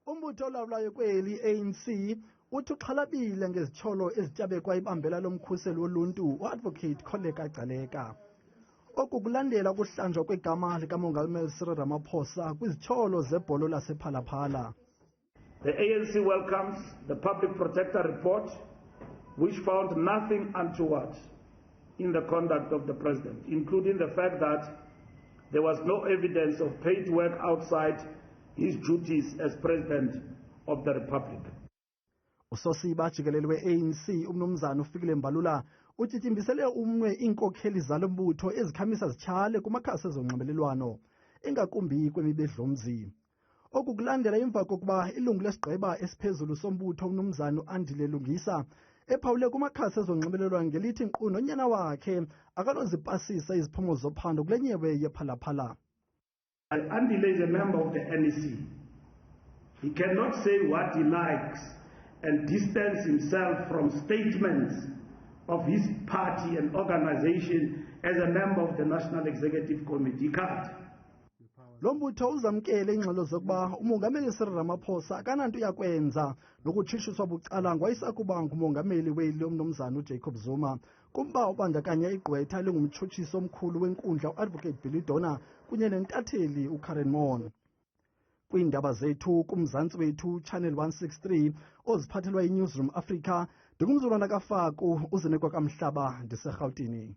Umbutho olawulayo kweli, ANC, uthi uxhalabile ngezityholo ezityabekwa ibambela lomkhuseli woluntu uAdvocate Kholeka Gcaleka. Oku kulandela ukuhlanjwa kwegama likaMongameli Cyril Ramaphosa kwizityholo zebholo lasePhalaphala. The ANC welcomes the Public Protector report, which found nothing untoward in the conduct of the president, including the fact that there was no evidence of paid work outside his duties as president of the republic. Usosiba jikelele we-ANC, umnumzana uFikile Mbalula, utyityimbisele umnwe iinkokheli zalo mbutho ezikhamisa zityhale kumakhasi ezonxibelelwano, ingakumbi kwemibedlomzi. Oku kulandela emva kokuba ilungu lesigqeba esiphezulu sombutho, umnumzana uAndile Lungisa, ephawule kumakhasi ezonxibelelwano ngelithi nkqu nonyana wakhe akanozipasisa iziphumo zophando kule nyewe yePhalaphala. Andile is a member of the NEC. He cannot say what he likes and distance himself from statements of his party and organization as a member of the National Executive Committee. He can't. Lo mbutho uzamkele iingxelo zokuba uMongameli Cyril Ramaphosa akananto yakwenza nokutshishiswa bucala ngwayisakuba ngumongameli weli, umnumzana uJacob Zuma, kumba obandakanya igqwetha elingumtshutshisi omkhulu wenkundla uAdvocate Billy Downer kunye nentatheli uKaren Maughan. Kwiindaba zethu kuMzantsi Wethu Channel 163, oziphathelwa yiNewsroom Africa, ndingumzulwana kaFaku uZinekwa kaMhlaba, ndiseRhawutini.